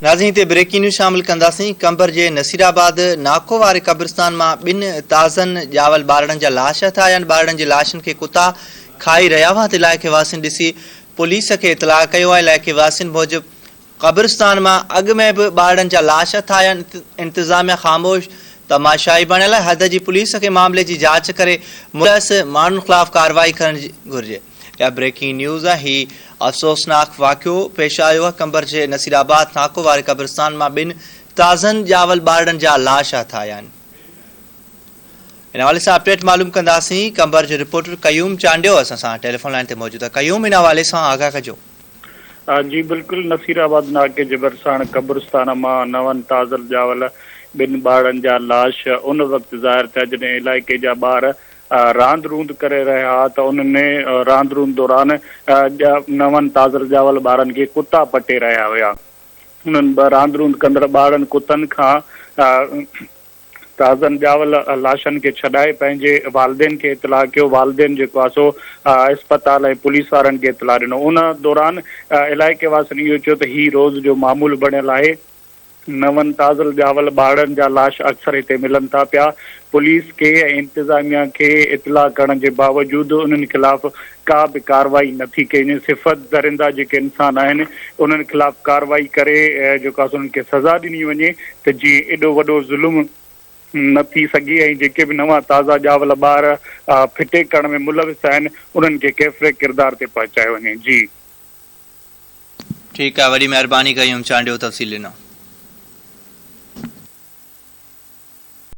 ناظرين هتي breaking news شامل ڪنداسين قمبر جي نصير آباد ناڪو واري قبرستان مان ٻن تازن ڄاول ٻارڙن جا لاش هٿ آيا آهن ٻارڙن جي لاشن کي ڪتا کائي رهيا هئا ته علائقي واسين ڏسي پوليس کي اطلاع ڪيو آهي علائقي واسين موجب قبرستان مان اڳ ۾ به ٻارڙن جا لاش هٿ آيا آهن انتظاميا خاموش تماشائي بڻيل آهي حد جي پوليس کي معاملي جي جاچ ڪري ملوث ماڻهن خلاف ڪارروائي ڪرڻ گهرجي. اها بريڪنگ نيوز آهي، هي افسوسناڪ واقعو پيش آيو آهي، قمبر جي نصير آباد ناڪو واري قبرستان مان ٻن تازن ڄاول ٻارڙن جا لاش هٿ آيا آهن. ان حوالي سان اپڊيٽ معلوم ڪنداسين، قمبر جو رپورٽر قيوم چانڊيو اسان سان ٽيليفون لائين تي موجود آهي، قيوم ان حوالي سان آگاهه ڪجو. جي بلڪل نصير آباد ناڪي جي ڀرساڻ قبرستان مان نون تازل ڄاول ٻن ٻارڙن جا لاش ان وقت ظاهر ٿيا جڏهن علائقي جا ٻار راند روند ڪري رهيا ها ته انهن راند روند دوران نون تازل ڄاول ٻارن کي ڪتا پٽي رهيا هيا. انهن راند روند ڪندڙ ٻارڙن ڪتن کان تازن ڄاول لاشن کي ڇڏائي پنهنجي والدين کي اطلاع ڪيو، والدين جيڪو آهي سو اسپتال ۽ پوليس وارن کي اطلاع ڏنو. ان دوران علائقي واسين اهو چيو ته هي روز جو معمول بڻيل آهي. نون تازل ڄاول ٻارڙن جا لاش اڪثر هتي ملن ٿا پيا، پوليس کي ۽ انتظاميا کي اطلاع ڪرڻ جي باوجود انهن خلاف ڪا به ڪارروائي نه ٿي ڪئي وڃي، صفت درندا جيڪي انسان آهن انهن خلاف ڪارروائي ڪري جيڪو آهي سو انهن کي سزا ڏني وڃي ته جيئن ايڏو وڏو ظلم نه ٿي سگهي ۽ جيڪي به نوان تازا ڄاول ٻار ڦٽي ڪرڻ ۾ ملوث آهن انهن کي ڪيفري ڪردار تي پهچايو وڃي جي. ٺيڪ آ وڏي مهرباني قيوم چانڊيو تفصيل ڏنا.